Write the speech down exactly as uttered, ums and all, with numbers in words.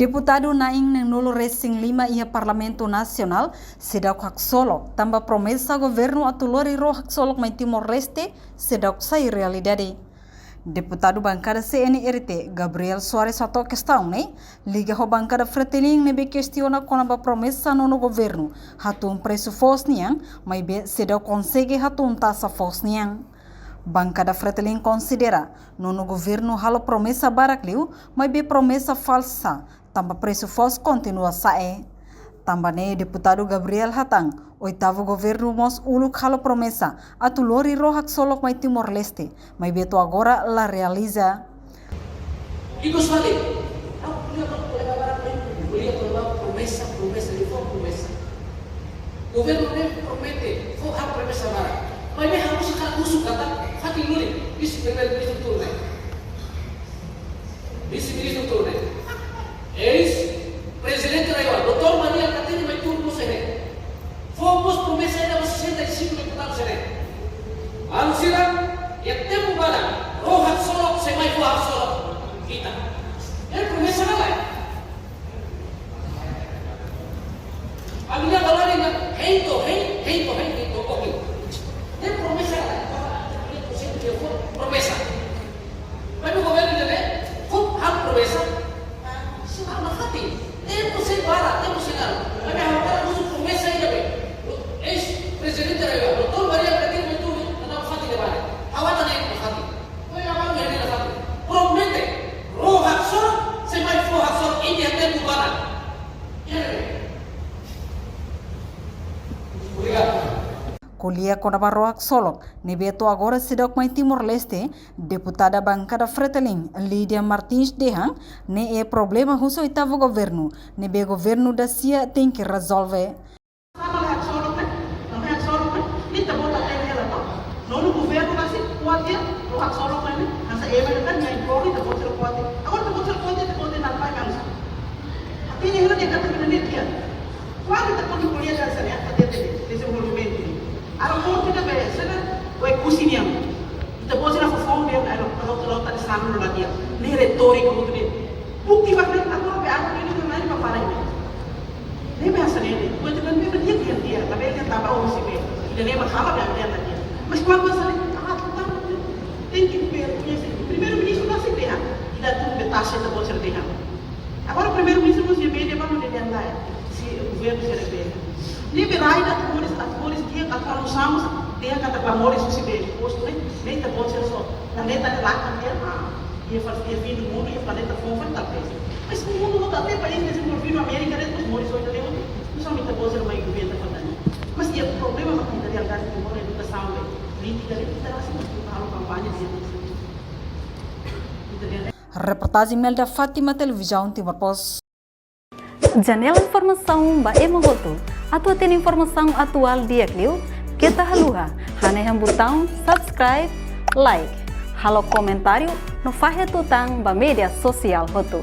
Deputadu na'in-neenulu-resin-lima iha Parlamentu Nasionál seidauk haksolok tanba promesa governu atu lori ró haksolok mai Timor-Leste seidauk sai realidade. Deputadu bankada C N R T, Gabriel Soares, hato'o kestaun ne'e liga ho bankada Fretilin ne'ebé kestiona kona-ba promesa nonu governu hatun presu foos nian, maibé seidauk konsege hatun taxa foos nian. Bankada Fretilin konsidera nonu governu halo promesa barak liu, maibé promesa falsa, tanba presu foos kontinua sa'e. Tanba ne'e deputadu Gabriel hatán, oitavu governu mós uluk halo promesa atu lori ró haksolok mai Timor-Leste, maibé to'o agora la realiza. Ikus fali, ha'u ko'alia ba kolega barak ne'e, ko'alia ba promesa, promesa, de fó promesa. Governu ne'e promete, fó halo promesa barak. Maibé ha'u husu katak, husu katak, fatin luli, vise-primeiru-ministru tuur ne'e. Vise-ministru tuur ne'e. Eis-prezidente RAEOA, doutór Mari Alkatiri mai tuur mós ne'e. Fó mós promesa ida ba sessenta e cinco deputadus ne'e. Alin sira, iha tempu badak, ró haksolok, sei mai fó haksolok. Ita. Ne'e promesa ka lae? Ami-nia balari na, hein to'o hein, hein to'o hein, hein to'o ohin. Ne'e promesa ka lae? Promesa. Maibé governu ne'e, fó halo promesa. Sei la iha fatin. Tempu sei para, tempu sei la. Maibé ha'u hakarak husu promesa ida be. Eis-prezidente RAEOA, doutór Mari Alkatiri mai tuur, la iha fatin ne'ebá. Ha'u hatene iha fatin. Oi, la iha fatin. Promete, ró haksolok, sei mai fó haksolok, iha tempu badak. Obrigadu. Ko'alia kona-ba ró haksolok ne'ebé to'o agora seidauk mai Timor-Leste, deputada bankada Fretilin, Lídia Martins dehan, ne'e problema husi oitavu governu, ne'ebé governu dasia tenke rezolve. Sama le haksolok ne'e, sama haksolok ne'e, ita-boot hatene hela to. Nonu governu rasik kuat de'it, ró haksolok ne'e, hanesan ema dehan, nia impor, ita-boot sira kuat de'it. Agora ita-boot sira kuat de'it, ita-boot dehan pai bangsa. Hatene hela dehan katak ita-nia di'ak. Kuandu ita-boot ko'alia hanesan ne'e, ita hatene dezenvolvimentu. Aeroportu ida be, sira, Oekusi nian. Ita-boot sira fó foun dehan aeroportu, rota de sanu la di'ak. Ne'e retórika hotu de'it. Bukti ba ne'e, agora be aeroportu ida na'in ba para ini. Ne'ebé hanesan ne'e, buat ida-ne'e be di'ak, di'ak, di'ak. Labele dehan tanba ohin sei be. Ida-ne'e mak halo be ami dehan la di'ak. Mas kuandu hanesan ne'e, ah, tanba tenke be, primeiru-ministru la sei dehan. Ida atu be taxa ita-boot sira dehan. Agora primeiru-ministru mós iha média ba nia dehan lae, se governu sira be. Ne'ebé rai ida atu moris, atu moris di'ak, atu halo sama, dehan katak la moris husi be postu ne'e, ne'e ita-boot sira só. Planeta ne'e lakan dehan, ah, iha fal-, iha fin do mundo, iha planeta foun fali talvés. Mas mundu hotu, até país dezenvolvidu, Amérika de'it mós moris oin ne'e, nusá mak ita-boot sira mai governa fali tan ne'e. Mas iha problema mak ita dehan katak ita-nia edukasaun be, polítika de'it, ita rasik mós halo kampaña dehan. Ita dehan Reportajen Imelda Fátima, Televizaun Timor Post. Janela informasaun ba ema hotu. Atu hatene informasaun atuál di'ak liu, keta haluha hanehan butaun subscribe, like, halo komentáriu no fahe tutan ba média sosiál hotu.